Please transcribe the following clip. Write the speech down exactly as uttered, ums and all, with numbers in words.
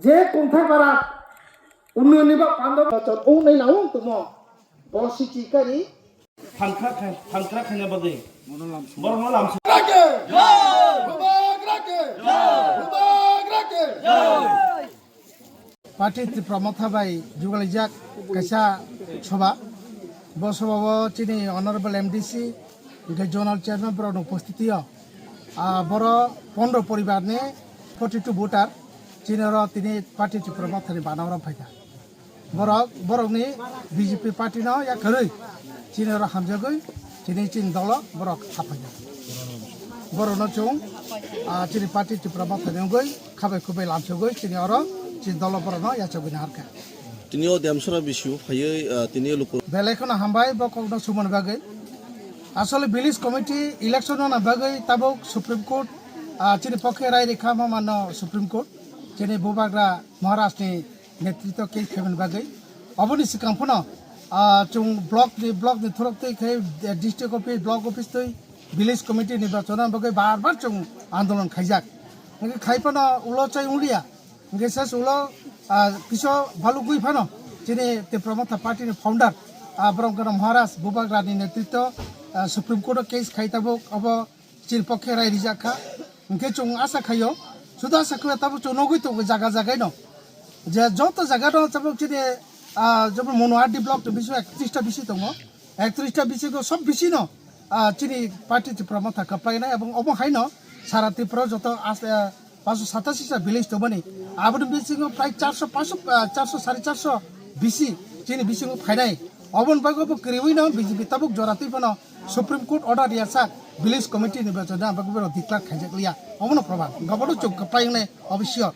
Je kungthai bara unno ni ba pando ba chot ung nai na ung tumo. Bo si chi kari. Thangkra khai, thangkra khaina bagwi. Borokno lamsa. Party Tipra Motha bai jugalaijak kaisa soba. Bo soba o chini Honorable M D C, hingke Zonal Chairman borok ni upostiti o. Ah, boro pondro poribar ni forty two voter chini oro tini Party Tipra Motha ni bana oro phaikha. Borok, borok ni B J P party no yakarwi chini oro hamjagwi chini chini dolo borok haphaiya. Borok no chwng, ah, chini party Tipra Motha ni wngwi khabai khubai lamsogwi chini oro chini dolo borok no yachagwi naharkha. Tini o Demsora B C O phaiwi, ah, tini o luku. Belai kheno hambai bo kok no sumani bagwi. Asole village committee election no na bagwi tabuk Supreme Court, ah, chini pokhe rai rikha ma mano Supreme Court. Chini Bubagra Maharaj ni netritw khe khaimani bagwi. Oboni swkang phano, ah, chwng block ni, block ni thorok twi khe, eh, district office, block office twi village committee nirbachon bagwi bar bar chwng andolon khaijak. Hwnkhe khai phano ulo chai wngliya. Hwnkhe ses ulo, ah, kiso balugwi phano chini Tipra Motha party ni founder, ah, Boromkana Maharaj Bubagra ni netritw, ah, Supreme Court o case khai tabuk obo chini pokhe rai rijak kha. Hwnkhe chwng asa khaio, sudu asa khaio tabuk chwng nugwi tongo jaga jaga no. Je joto jaga no tabuk chini, ah, jemon Monohadi block ni bisingo ektris ta B C tongo. Ektris ta B C ko sob B C no, ah, chini party Tipra Motha kwplainai, ebong obo haino sara Tripura joto as-, ah, paanso satasi sa village tongmani. Aboni bisingo prai charso, paanso, ah, charso, sare charso B C chini bisingo phainai. Oboni bagwi bo kwrwiwi no B J P tabuk jora twi phano Supreme Court order riyasa village committee ni bachana bagwi borok declare khaijak liya. Obono proman. Gobono chwng kwplai wngnai obo sure.